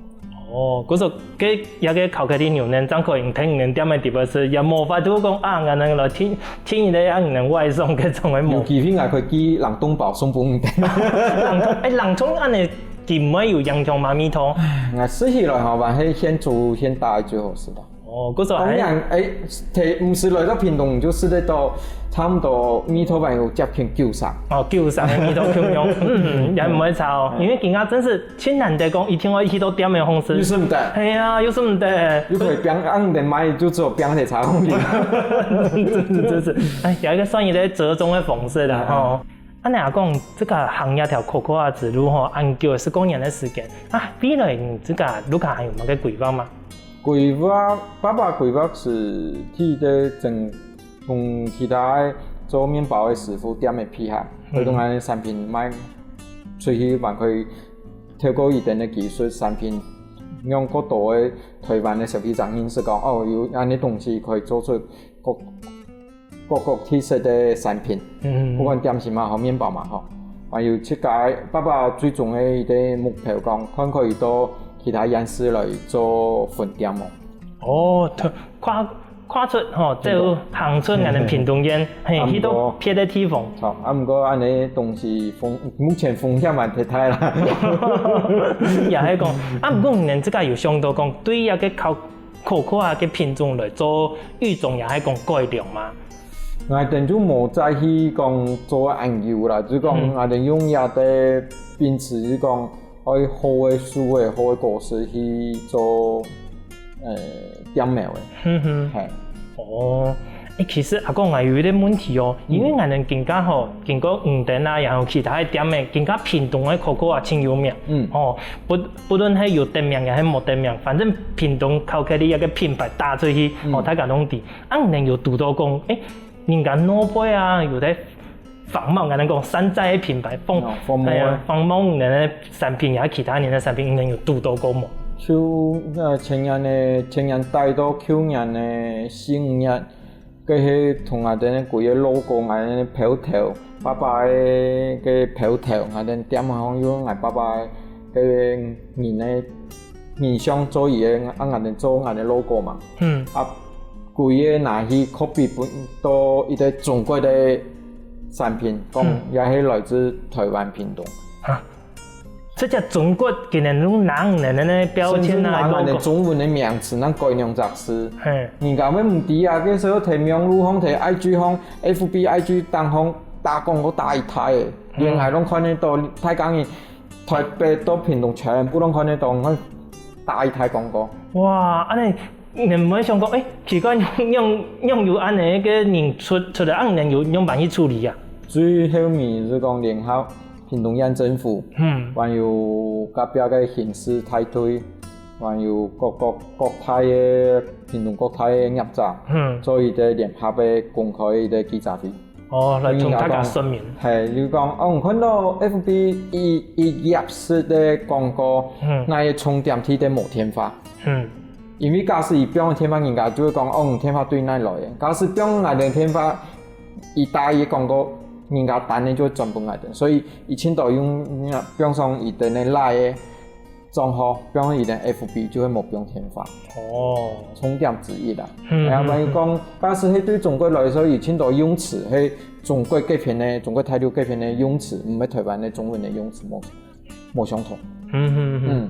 哦，故所該這个巧克力牛奶正可以在你等店个地方食，也無法度講啊，𠊎等來訂訂一个啊，你等外送該種个無。有機會𠊎可以寄冷凍包送分你等。冷凍，欸，冷凍恁樣佢毋會有影響嗎？味道？𠊎食起來吼，還係現煮現打个最好食啦。哦，故所還當然，欸，提，毋使來到屏東，你就食得到，差不多味道還有接近九成。哦，九成个味道共樣，嗯，也毋會差哦，因為今下真係 盡難得講一定愛去到店个方式。又食毋得。係啊，又食毋得。又可以放，恁樣買就只有放在茶空裡。真是，真是，哎，有一个算一个折中个方式啦，吼。恁樣講，這个行這條cocoa之路吼，恁久十過年个時間啊，未來你這个Luka還有麼个規劃嗎？規劃，爸爸規劃係去个整 同其他个做麵包个師傅店个配合，嗯。會同𠊎个產品賣出去，還可以透過佢等个技術產品，讓較多个台灣个消費者認識講，哦，有恁樣東西可以做出各，各國特色个產品，嗯。不管點心嘛好，麵包嘛好，還有自家个爸爸最終个一个目標講，看可以到其他縣市來做分店哦。哦，對，跨 跨出吼，走，行出𠊎等屏東縣，係，去到別个地方。好，啊，毋過恁樣東西風，目前風險還忒大啦。也係講，啊，毋過你等這个有想到講，對這个考，考古啊个品種來做育種，也係講改良嘛？𠊎等就無再去講做恁久啦，就講嗯。𠊎等用這个品質，就講 愛好个樹仔、好个果實去做，呃，店苗个。嗯哼。係。哦，欸，其實阿公啊，有一个問題哦，因為𠊎等今下吼，經過五燈啊，然後其他个店个，今下屏東个cocoa啊，盡有名。嗯。吼，不，不論係有得名也係無得名，反正屏東巧克力這个品牌打出去，嗯。哦，大家攏知。啊，你等有堵到講，欸，人家外背啊，有在 仿冒，𠊎等講山寨个品牌，仿，哦，仿冒个。哎呀，仿冒人个產品，也其他人个產品，你等有堵到過無？就，呃，前年个，前年底到舊年个四五月，該係同𠊎等个規个logo，𠊎等个標頭，爸爸个，个標頭，𠊎等店項有𠊎爸爸个人个人像做佢个，啊，𠊎等做𠊎个logo嘛。嗯。啊， 歸个拿去copy分到一个中國个產品，講嗯。也係來自台灣屏東。啊，這隻中國竟然用拿人个標籤拿來甚至拿𠊎个logo。中文个名詞，拿改兩隻字。嘿。人家會毋知啊，該時候在網路項、在I G項、F B、I G當項打廣告打一大个，嗯。連𠊎攏看得到，大家人台北到屏東全部攏看得到，𠊎打一大廣告。哇，恁呢 你毋會想講，欸，奇怪，仰，仰，仰有恁呢个人出，出來，恁呢有仰般去處理啊？最後面就講聯合屏東縣政府，嗯。還有隔壁个刑事大隊，還有各，各，各大个屏東各大个業者，嗯。做一个聯合个公開个記者會。 哦，來同大家說明。係，就講，哦，你看到F B一，一頁式个廣告，嗯。𠊎个充電器个無電話。嗯。因為假使佢放个電話，人家就會講，哦，你電話對哪來个？假使放𠊎个電話，佢打佢个廣告，人家單个就會轉分𠊎个。所以佢盡多用，嗯，放上佢个Line个 帳號，放佢个F B就會無放電話。哦。重點之一啦。嗯，然後萬一講，假使係對中國來說，有盡多用詞，係中國該片个，中國大陸該片个用詞，毋係台灣个中文个用詞，無，無相同。嗯，嗯，嗯。嗯。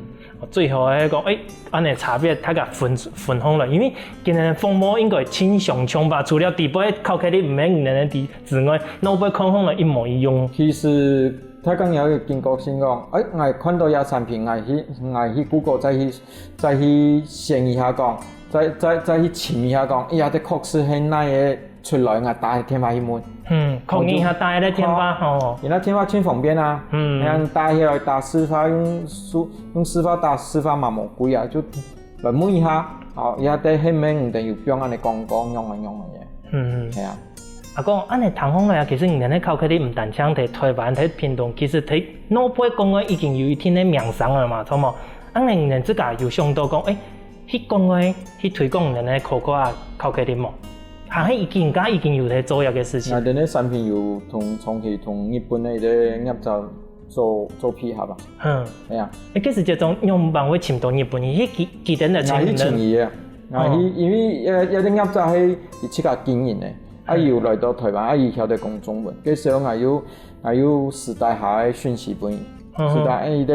最後還講，欸，恁呢差別大家分，分開來，因為今日个風貌應該盡相像吧？除了底背巧克力毋係你等个之外，外背看起來一模一樣。其實 大家也有警覺性講，欸，𠊎看到這產品，𠊎去，𠊎去Google再去，再去選一下講，再，再，再去尋一下講，哎呀，這確實係哪个出來，𠊎打電話去問。嗯，確認一下打个電話吼。因為電話盡方便啊，嗯。像打起來打市話，用市，用市話打市話嘛無貴啊，就來問一下，哦，這个係毋係你等有放恁呢廣告，樣啊樣啊个。嗯，嗯。係啊。 阿公，恁呢聽起來啊，其實你等个巧克力毋單淨在台灣、在屏東，其實在外背國外已經有一定个名聲了嘛，著無？恁呢你等自家有想到講，欸，去國外去推廣你等个cocoa巧克力無？還係已經，自家已經有在做這个事情？𠊎等个產品有同，長期同日本个一个業者做做配合啊。嗯，係啊。誒，該時節中仰般會尋到日本人？係佢佢等來請你等？𠊎去請佢个，𠊎去，哦。因為呃，這个業者係佢自家經營个，啊，嗯。佢有來到台灣，啊，佢曉得講中文，該時候𠊎有𠊎有私底下个訊息分佢，嗯哼。私底下，誒，佢个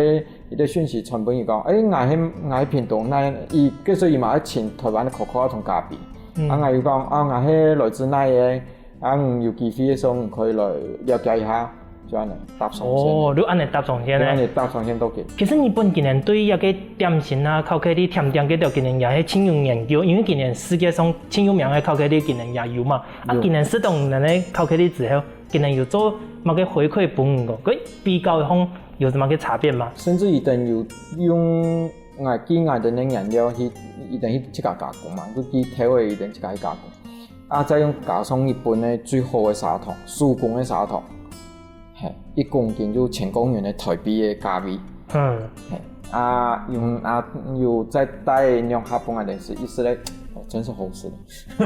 佢个訊息傳分佢講，誒，𠊎係𠊎係屏東，該佢該時候佢嘛愛請台灣个可可啊同咖啡，嗯。啊，𠊎有講，啊，𠊎係來自哪个， 啊，你有機會个時候，你可以來了解一下，就恁樣搭上線。哦，就恁樣搭上線呢。就恁樣搭上線到今。其實日本今年對這个點心啊、巧克力甜點个料，今年也係盡有研究，因為今年世界上盡有名个巧克力今年也有嘛。啊，有。今年食到你个巧克力之後，今年有做麼个回饋分你个？該比較上有麼个差別嗎？甚至佢等有用𠊎寄𠊎等个原料去，佢等去自家加工嘛，就寄豆仔佢等自家去加工。 啊，再用加上日本个最好个砂糖，手工个砂糖，嘿，一公斤就千公元个台幣个價位。嗯。嘿，啊，用啊又再帶兩盒分𠊎等食，一食咧，哦，真是好食的。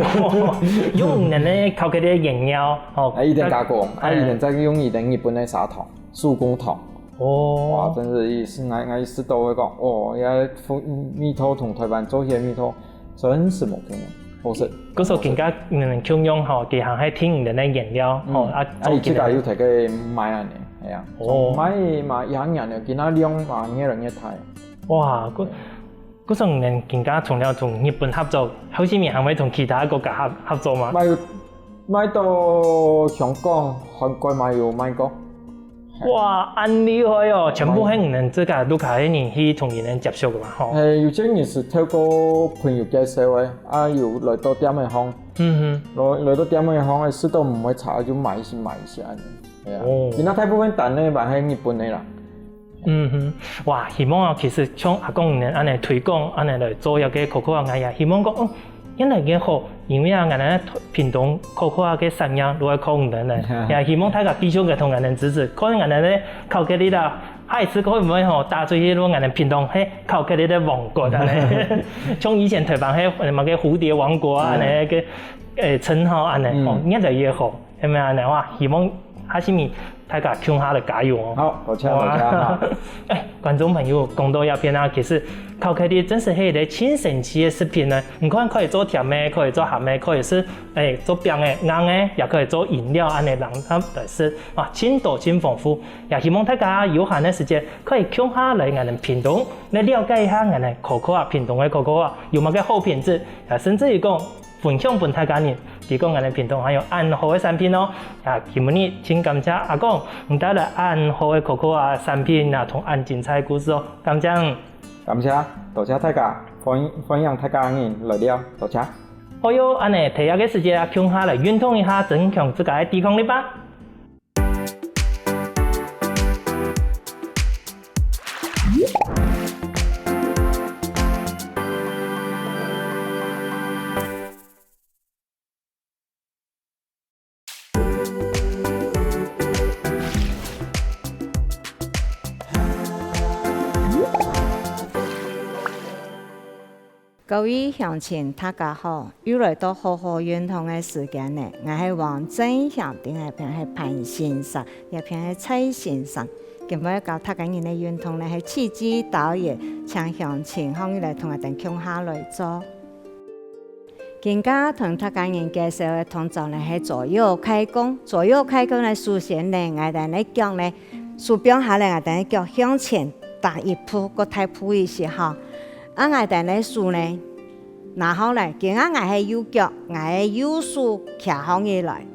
用你个巧克力个原料，哦，啊，佢等加工，啊，哎。佢等再用佢等日本个砂糖，手工糖。哦。哇，真是一食，𠊎，𠊎一食到會講，哦，這味道同台灣做起个味道 真係無共樣，好食。故所更加，嗯，共樣吼，佢還係聽你个原料，吼，嗯，啊，啊，佢自家又在該賣恁樣，係啊，哦。賣嘛一下年了，今下量嘛越來越大。哇，故，故所你等更加除了同日本合作，後續你還會同其他國家合，合作嗎？賣，賣到香港、韓國嘛有賣過。 哇，恁厲害哦！全部係你等自家屋下个人去同佢等接觸个嘛，吼。誒，有些人係透過朋友介紹个，啊，有來到店仔項，嗯哼。來，來到店仔項个，食到毋會差，就買一些，買一些恁樣。係啊。哦。今下大部分單个還係日本个啦。嗯哼，哇，希望啊，其實像阿公你等恁樣推廣，恁樣來做這个可可啊，𠊎也希望講，哦， 越來越好，因為啊，𠊎等屏東可可啊个產業都會擴展呢，也希望大家繼續个同𠊎等支持，看𠊎等个巧克力啦，下一次會毋會吼打出去，𠊎等屏東係巧克力个王國啊呢，像以前台灣係麼个蝴蝶王國啊，嗯。那個，誒，稱號啊呢，嗯。哦，越來越好。 係毋係恁樣啊？希望下次大家共下來加油哦。好，多謝，好啊。多謝哈。誒，觀眾朋友，講到這片啊，其實巧克力真係係一個盡神奇个食品呢。你看，可以做甜个，可以做鹹个，可以係，誒，做餅个、硬个，也可以做飲料，恁樣讓佢來食，哇，盡多盡豐富。也希望大家有閒个時節，可以共下來𠊎等屏東，來了解一下𠊎等可可啊，屏東个可可啊，有麼个好品質，也甚至於講 分享分大家人，提供𠊎等屏東還有恁好个產品哦。啊，今晡日盡感謝阿公，你帶來恁好个可可啊產品啊，同恁精彩个故事哦，感謝你。感謝，多謝大家，歡，歡迎大家人來尞，多謝。好喲，恁樣，第一个時節啊，共下來運動一下，增強自家个抵抗力吧。 各位鄉親，大家好！又來到好好運動个時間了。𠊎係王正祥，對𠊎片係潘先生，這片係蔡先生。今晡日教大家人个運動呢，係氣機導引，請鄉親䟘起來同𠊎兜共下來做。今下同大家人介紹个動作呢，係左右開弓。左右開弓呢，首先呢，𠊎兜个腳呢， 手放下來，𠊎兜个腳向前踏一步，過踏步一息吼。啊，𠊎兜个手呢，拿好來，今下𠊎係右腳，𠊎个右手擎䟘起來，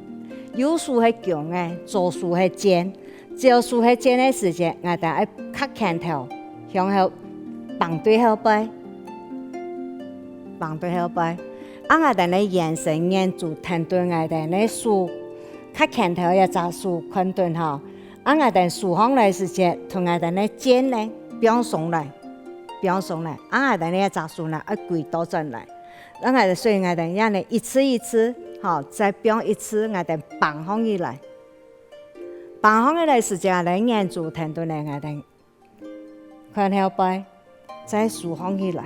右手係弓个，左手係箭。左手係箭个時節，𠊎兜愛揢拳頭，向後，挷對後背，挷對後背。啊，𠊎兜个眼神眼珠跈等𠊎兜个手，揢拳頭這隻手看等吼。 啊，𠊎兜手䟘來時節，同𠊎兜个箭呢，放鬆來，放鬆來。啊，𠊎兜這隻手呢，愛歸倒轉來。啊，𠊎兜，所以𠊎兜這呢，一次一次，吼，再放一次，𠊎兜挷䟘起來。挷䟘起來時節，𠊎兜眼珠跈等呢，𠊎兜看後背，再手䟘起來。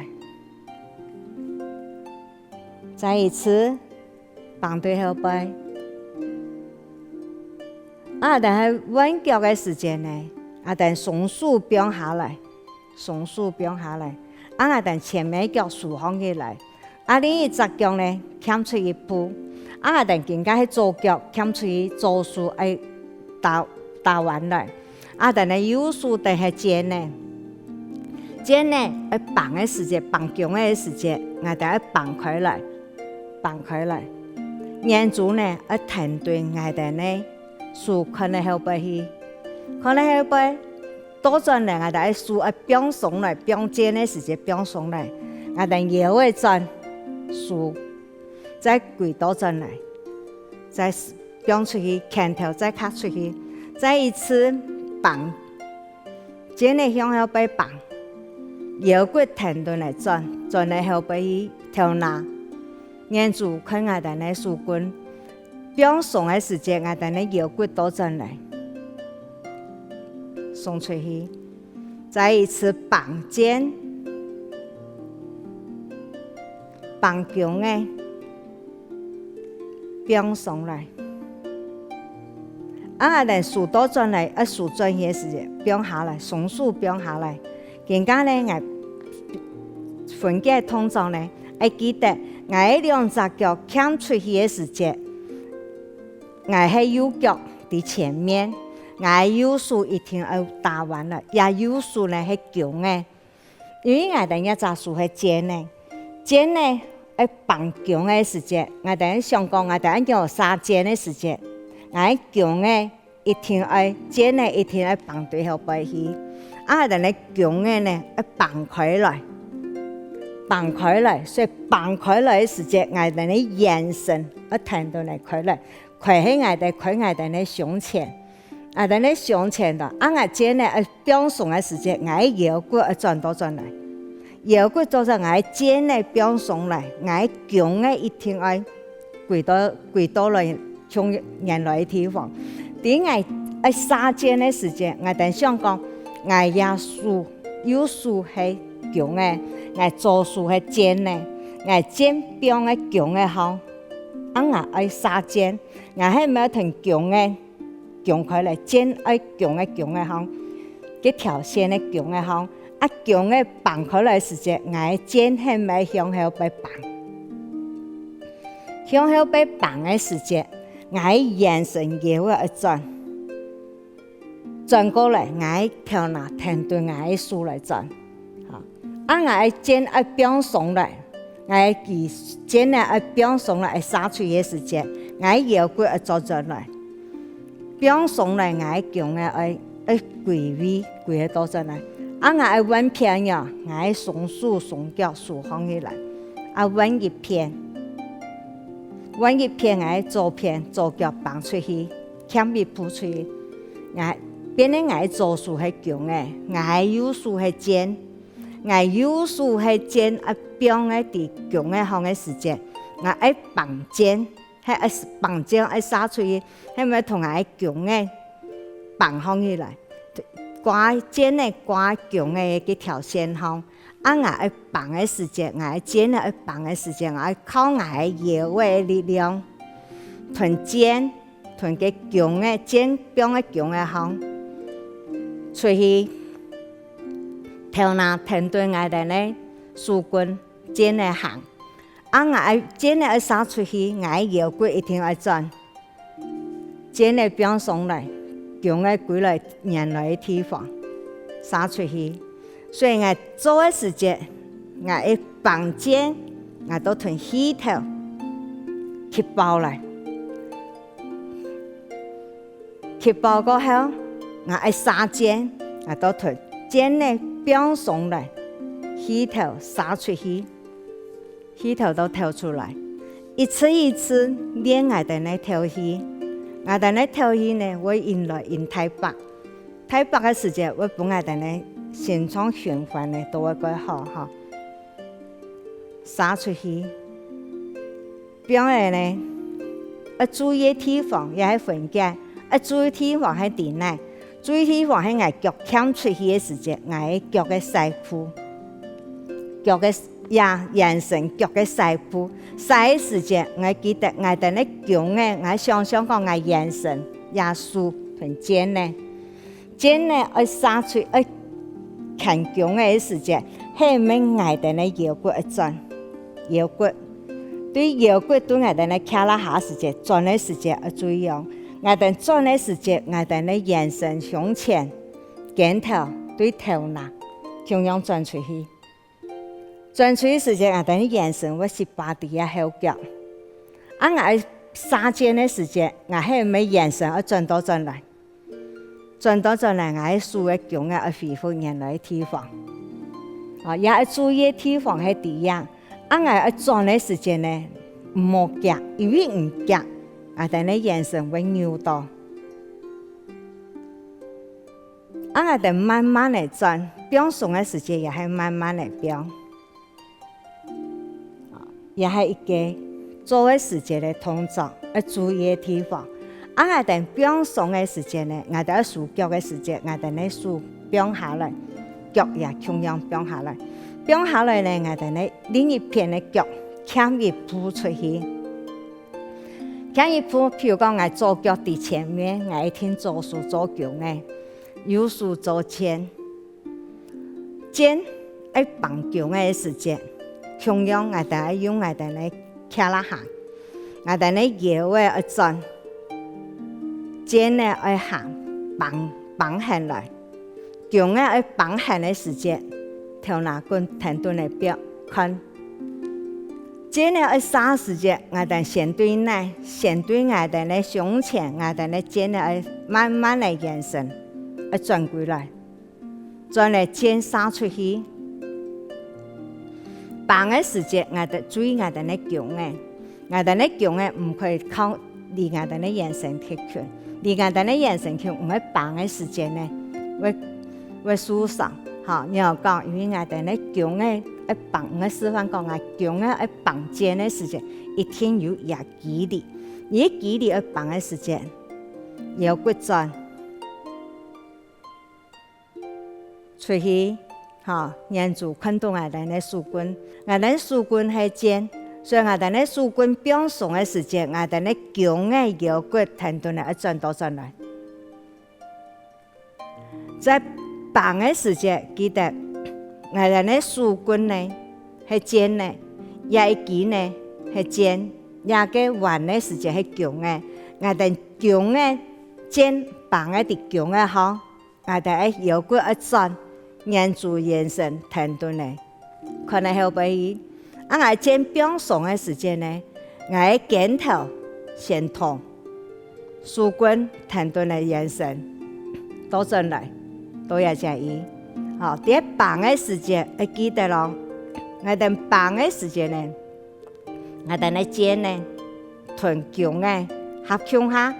再一次，挷對後背。啊，但係換腳个時間呢， 𠊎兜雙手放下來，雙手放下來，啊𠊎兜前面腳收䟘起來，啊另一隻腳呢，跈出一步，啊𠊎兜今下係左腳跈出去，左手愛打，打彎來，啊𠊎兜呢右手就係箭呢，箭呢愛挷个時節，挷弓仔个時節，𠊎兜愛挷開來，挷開來，眼珠呢愛跈對𠊎兜呢 手看到後背去，看到後背，倒轉來，𠊎兜个手愛放鬆來，放箭个時節放鬆來，𠊎兜腰仔轉，手再歸倒轉來，再放出去，拳頭再卡出去，再一次挷，箭仔向後背挷，腰骨跈等來轉，轉到後背去，頭那 眼珠看𠊎兜个手綑，放鬆个時節，𠊎兜个腰骨倒轉來，送出去，再一次挷箭，挷弓仔，放鬆來。啊𠊎兜手倒轉來，愛手轉去个時節，放下來，雙手放下來。今下呢，𠊎分解動作呢， 愛記得，𠊎个兩隻腳跈出去个時節，𠊎係右腳在前面，𠊎个右手一定愛打彎來，這右手呢係弓仔。因為𠊎兜這隻手係箭仔，箭仔愛挷弓仔个時節，𠊎兜想講𠊎兜恁樣射箭个時節，𠊎个弓仔 一定愛，箭仔一定愛挷對後背去。啊𠊎兜个弓仔呢，愛挷開來，挷開來，所以挷開來个時節，𠊎兜个眼神愛跈等來開來，開係𠊎兜，開𠊎兜个胸前，𠊎兜个胸前个，啊𠊎箭仔愛放鬆个時節，𠊎个腰骨愛轉倒轉來，腰骨倒轉，𠊎箭仔放鬆來，𠊎弓仔一定愛 歸到，歸到來像原來个地方。在𠊎愛射箭个時節，𠊎兜想講，𠊎這手，右手係弓仔，𠊎左手係箭仔，𠊎箭放个弓仔項，啊𠊎愛射箭，𠊎係毋係同弓仔弓開來，箭愛弓仔弓仔項，該條線个弓仔項，啊弓仔挷開來時節，𠊎箭係毋係向後背挷？ 向後背挷个時節，𠊎个眼神也會愛轉，轉過來，𠊎个頭那跈等𠊎个手來轉。啊，啊𠊎个箭愛放鬆來，𠊎个箭呢愛放鬆來，愛射出去个時節，𠊎个腰骨愛轉轉來。 放鬆來，𠊎个弓仔愛，愛歸位，歸个倒轉來。啊𠊎愛換片喲，𠊎个雙手雙腳收䟘起來，啊換一片，換一片，𠊎个左片，左腳挷出去，跈一步出去。𠊎，變成𠊎个左手係弓仔，𠊎个右手係箭。𠊎右手係箭，啊放个在弓仔項个時節，𠊎愛挷箭， 係愛挷箭愛射出去，係毋係同𠊎个弓仔挷䟘起來？掛箭仔掛弓仔个該條線項，啊𠊎愛挷个時節，𠊎个箭仔愛挷个時節，𠊎愛靠𠊎个腰仔个力量，同箭，同該弓仔，箭放个弓仔項，出去，頭那跈等𠊎兜个手綑，箭仔行。 啊𠊎愛箭仔愛射出去，𠊎个腰骨一定愛轉。箭仔放鬆來，弓仔歸來原來个地方，射出去。所以𠊎做个時節，𠊎愛挷箭，𠊎都同氣頭吸飽來。吸飽過後，𠊎愛射箭，𠊎都同箭仔放鬆來，氣頭射出去。 氣頭都敨出來。一次一次練𠊎兜个敨氣。𠊎兜个敨氣呢，會引來引大腹。大腹个時節，會分𠊎兜个心臟循環呢，都會較好吼。射出去。放仔呢，愛注意个地方也係分解，愛注意个地方係在哪？ 注意地方係𠊎腳跈出去个時節，𠊎个腳个屎朏，腳个，呀，圓身腳个屎朏。屎个時節，𠊎記得𠊎兜个弓仔，𠊎想像講𠊎圓身，這手同箭仔。箭呢愛射出，愛牽弓仔个時節，係毋係𠊎兜个腰骨愛轉？腰骨。對腰骨對𠊎兜个胯下个時節，轉个時節愛注意哦。𠊎兜轉个時節，𠊎兜个圓身、胸前、肩頭、對頭那，共樣轉出去。 轉出去時節，𠊎兜个圓身會失敗在這後腳。啊𠊎射箭个時節，𠊎係毋係圓身愛轉倒轉來？轉倒轉來，𠊎个手个弓仔愛恢復原來个地方。哦，也愛注意个地方係在這。啊𠊎愛轉个時節呢，毋好遽，因為你遽，𠊎兜个圓身會扭到。 啊𠊎兜慢慢仔轉，放鬆个時節也係慢慢仔放。也係一個做个時節个動作，愛注意个地方。啊𠊎兜放鬆个時節呢，𠊎兜愛收腳个時節，𠊎兜个手放下來，腳也共樣放下來。放下來呢，𠊎兜个另一片个腳蹶一步出去。 蹶一步，譬如講𠊎左腳在前面，𠊎一定左手做弓仔，右手做箭。箭愛挷弓仔个時節，共樣𠊎兜愛用𠊎兜个胯下行，𠊎兜个腰仔愛轉，箭仔愛行，挷，挷絚來。 弓仔愛挷絚个時節，頭那頸跈等仔放，看。箭仔愛射時節，𠊎兜先對哪，先對𠊎兜个胸前，𠊎兜个箭仔愛慢慢仔圓身，愛轉歸來，轉來箭射出去。挷个時節，𠊎兜注意𠊎兜个弓仔。 𠊎兜个弓仔毋可以靠離𠊎兜个圓身忒近，離𠊎兜个圓身近，毋係挷个時節呢，會，會受傷。吼，你有講，因為𠊎兜个弓仔愛挷，毋係示範講啊，弓仔愛挷箭个時節，一定有這距離。這距離愛挷个時節，腰骨轉 出去，吼，眼珠看著𠊎兜个手綴，𠊎兜个手綴係箭，所以𠊎兜个手綴放鬆个時節，𠊎兜个弓仔腰骨跈等仔愛轉倒轉來。在挷个時節，記得𠊎兜个手綴呢係箭呢，這一支呢係箭，這個彎个時節係弓仔，𠊎兜弓仔箭挷个在弓仔項。 𠊎兜个腰骨愛轉，眼珠圓身跈等仔，看仔後背去。啊𠊎箭放鬆个時節呢，𠊎个肩頭先動，手綴跈等仔圓身，倒轉來，倒這隻去。好，在挷个時節愛記得囉，𠊎兜挷个時節呢， 𠊎兜个箭呢，同弓仔合共下，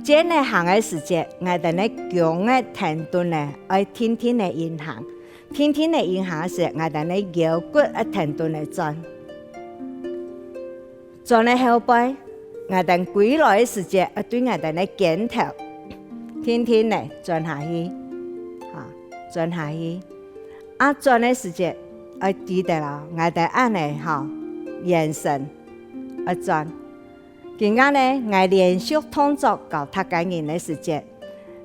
箭仔行个時節，𠊎兜个弓仔跈等仔愛定定仔緊行，定定仔緊行个時節，𠊎兜个腰骨愛跈等仔轉。轉个後背，𠊎兜歸來个時節，愛對𠊎兜个肩頭定定仔轉下去，哈，轉下去。 啊轉个時節愛記得哦，𠊎兜恁仔吼，圓身愛轉。今下呢，𠊎連續動作教大家人个時節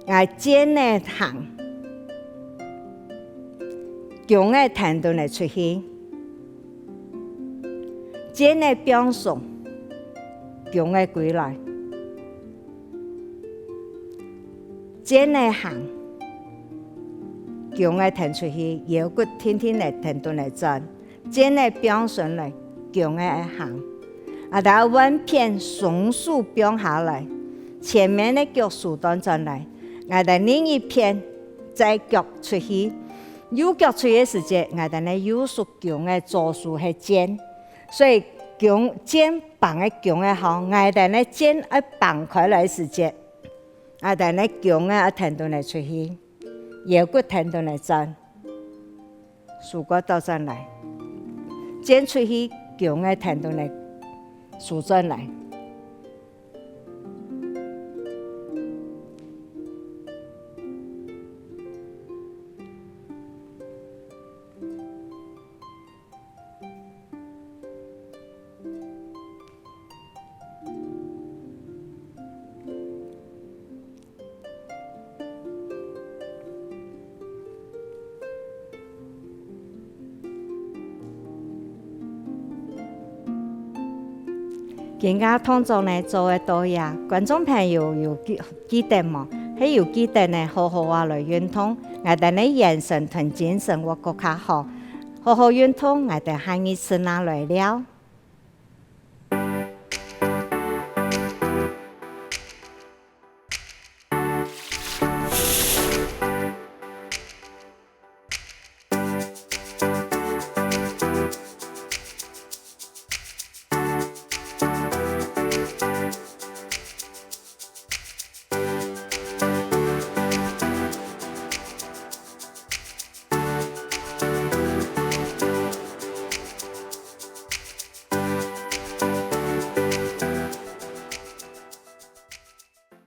，𠊎箭仔行，弓仔跈等仔出去，箭仔放鬆，弓仔歸來。 箭仔行，弓仔跈出去，腰骨定定仔跈等仔轉，箭仔放鬆來，弓仔行。啊，大家換片雙手放下來，前面个腳收轉轉來，𠊎兜另一片再腳出去。右腳出去个時節，𠊎兜个右手弓仔，左手係箭，所以弓，箭 挷个弓仔吼，𠊎兜个箭愛挷開來个時節，𠊎兜个弓仔愛跈等仔出去，腰骨跈等仔轉，手骨倒轉來，箭出去，弓仔跈等仔收轉來。今下動作呢做得到呀，觀眾朋友有記，記得無？係有記得呢，好好啊來運動，𠊎兜呢眼神同精神會更加好。好好運動，𠊎兜下二次啊來尞。